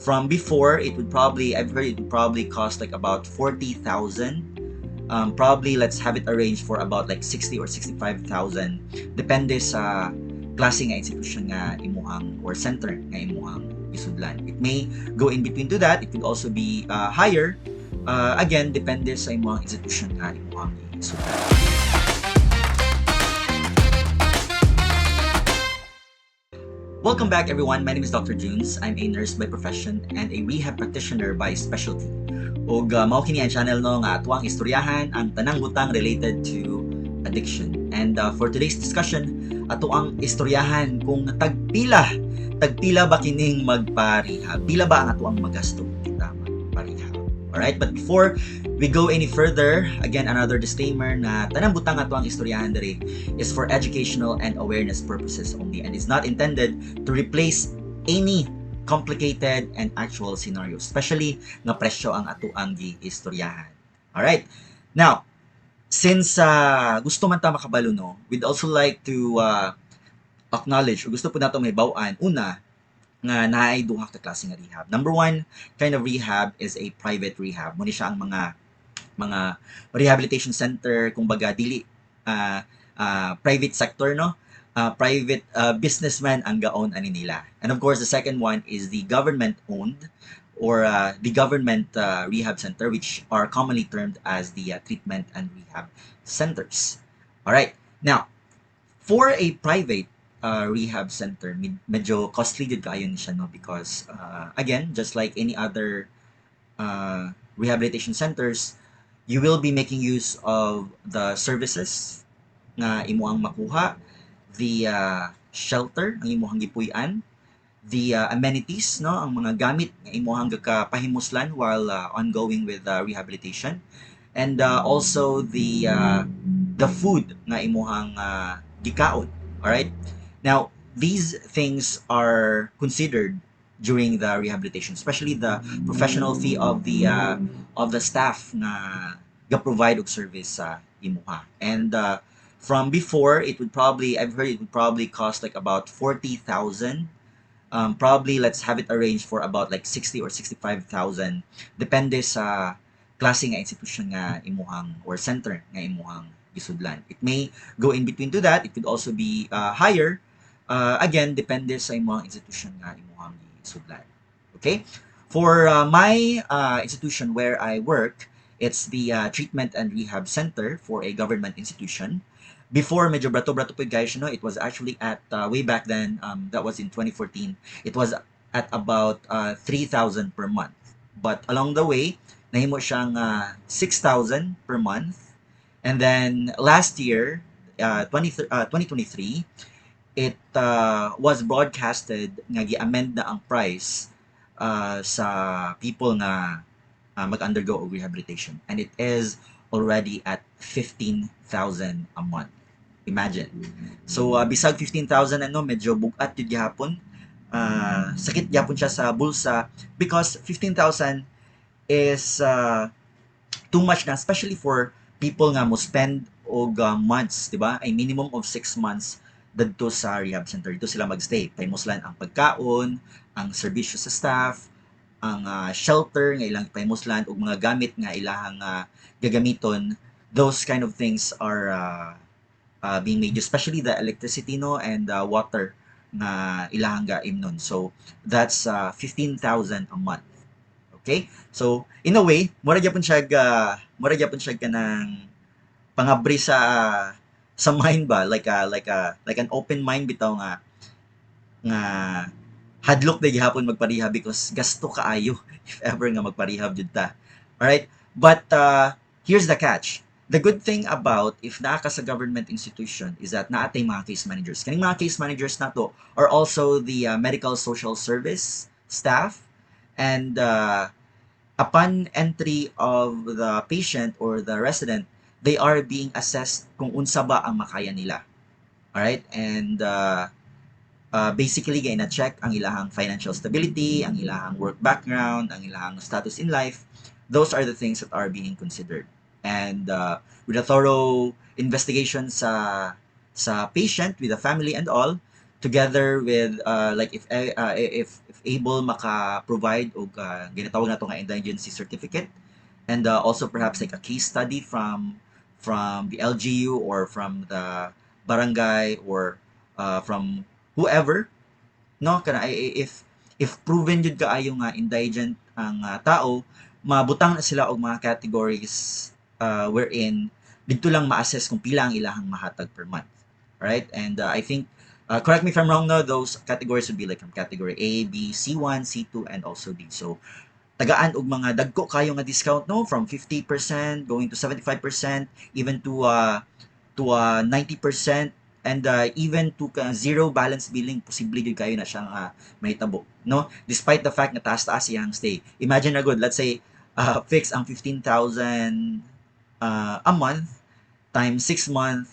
From before, it would probably, I've heard it would probably cost like about 40,000. Probably let's have it arranged for about like 60 or 65,000, depende sa klase nga institution nga imuhang or center nga imuhang isudlan. It may go in between to that. It could also be higher. Again, depende sa imuhang institution nga imuhang isudlan. Welcome back, everyone. My name is Dr. Junz. I'm a nurse by profession and a rehab practitioner by specialty. Ug mao kini ang channel, no, nga atuang istoryahan ang tanang butang related to addiction. And for today's discussion, atuang istoryahan kung tagpila ba kining magpa-rehab? Pila ba ang atuang magasto kung kita magpa-rehab? Alright, but before we go any further, again, another disclaimer na tanang butang atuang istoryahan diri is for educational and awareness purposes only and is not intended to replace any complicated and actual scenarios, especially nga presyo ang atuang giistoryahan. Alright? Now, since gusto man ta makabalo, no, we'd also like to acknowledge o gusto po nato mahibaw-an una nga naay duha ka klase nga rehab. Number one kind of rehab is a private rehab. Mao ni siya ang mga rehabilitation center, kumbaga dili private sector, no, private businessman ang gaon ani nila. And of course, the second one is the government owned or the government rehab center, which are commonly termed as the treatment and rehab centers. All right. Now, for a private rehab center, medyo costly jud kaayo ni siya, no, because again, just like any other rehabilitation centers, you will be making use of the services nga imuhang makuha, the shelter ang imuhang gipuy-an, the amenities, no, ang mga gamit nga imuhang gakapahimuslan while ongoing with rehabilitation, and also the food nga imuhang gikaon. All right? Now, these things are considered during the rehabilitation, especially the professional fee of the staff nga ga-provide og service sa imuha. And from before, it would probably, I've heard it would probably cost like about 40,000. Probably let's have it arranged for about like 60 or 65,000, depende sa klase nga institution nga imuhang or center nga imuhang gisudlan. It may go in between to that. It could also be higher. Again, depende sa imuhang institution nga imuhang gisudlan. Okay? For my institution where I work, it's the treatment and rehab center for a government institution. Before, medyo brato-brato po, guys, no? It was actually at, way back then, that was in 2014, it was at about 3,000 per month. But along the way, nahimo siyang 6,000 per month. And then last year, 2023, it was broadcasted nga gi-amend na ang price sa people nga mag-undergo og rehabilitation. And it is already at 15,000 a month. Imagine. So bisag 15,000, ano, medyo bugat jud gihapon. Sakit gyapon siya sa bulsa because 15,000 is too much na, especially for people nga mo spend og months, di ba? Ay minimum of 6 months dadto sa rehab center. Dito sila magstay. Pahimuslan ang pagkaon, ang serbisyo sa staff, ang shelter nga ilang pahimuslan ug mga gamit nga ilahang gagamiton. Those kind of things are being made, especially the electricity, no, and water nga ilahang gaimnon. So that's 15,000 a month. Okay? So in a way, mura gyapon siya kanang pangabri sa mind ba, like an open mind bitaw nga hadlok na gihapon magpa-rehab because gasto kaayo if ever nga magpa-rehab jud ta. Alright? But here's the catch. The good thing about if naa ka sa government institution is that naa tay mga case managers. Kaning mga case managers nato are also the medical social service staff, and upon entry of the patient or the resident, they are being assessed kung unsa ba ang makaya nila. Alright? And basically gay na check ang ilahang financial stability, ang ilahang work background, ang ilahang status in life. Those are the things that are being considered. And with a thorough investigation sa patient, with the family and all, together with like if able maka-provide og ginatawag nato nga indigency certificate and also perhaps like a case study from the LGU or from the barangay or from whoever, no, kana if proven jud kaayo nga indigent ang tao, mabutang na sila og mga categories wherein didto lang ma-assess kung pila ang ilahang mahatag per month, right? And I think, correct me if I'm wrong, no, those categories would be like from category A, B, C1, C2 and also D. So tagaan og mga dagko kayo nga discount, no, from 50% going to 75%, even to 90% and even to zero balance billing. Posible gyud kayo na siyang mahitabo, no, despite the fact na taas-taas iyang stay. Imagine na good, let's say fix ang 15,000 a month times 6 month,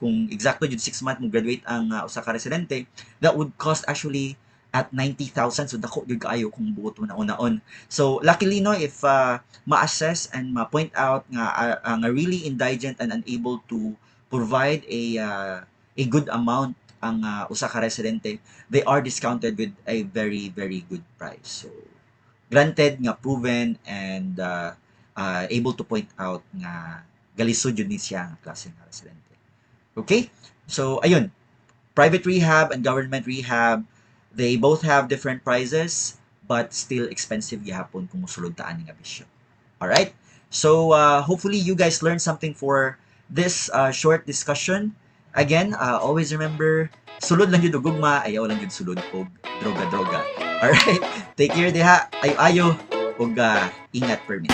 kung eksakto jud 6 month mo graduate ang usa ka residente, that would cost actually at 90,000. So dako gyud kaayo kung buot mo na una-on. So luckily, no, if ma-assess and ma-point out nga really indigent and unable to provide a good amount ang usa ka residente, they are discounted with a very, very good price. So granted nga proven and able to point out nga galisod yun ni siya nga klase nga residente. Okay? So ayun, private rehab and government rehab, they both have different prices but still expensive gihapon kung musulod ta ani nga bisyo. All right? So hopefully you guys learned something for this short discussion. Again, always remember, sulod lang jud og gugma, ayaw lang jud sulod og droga-droga. Alright? Take care diha. Ayo-ayo ug ingat permi.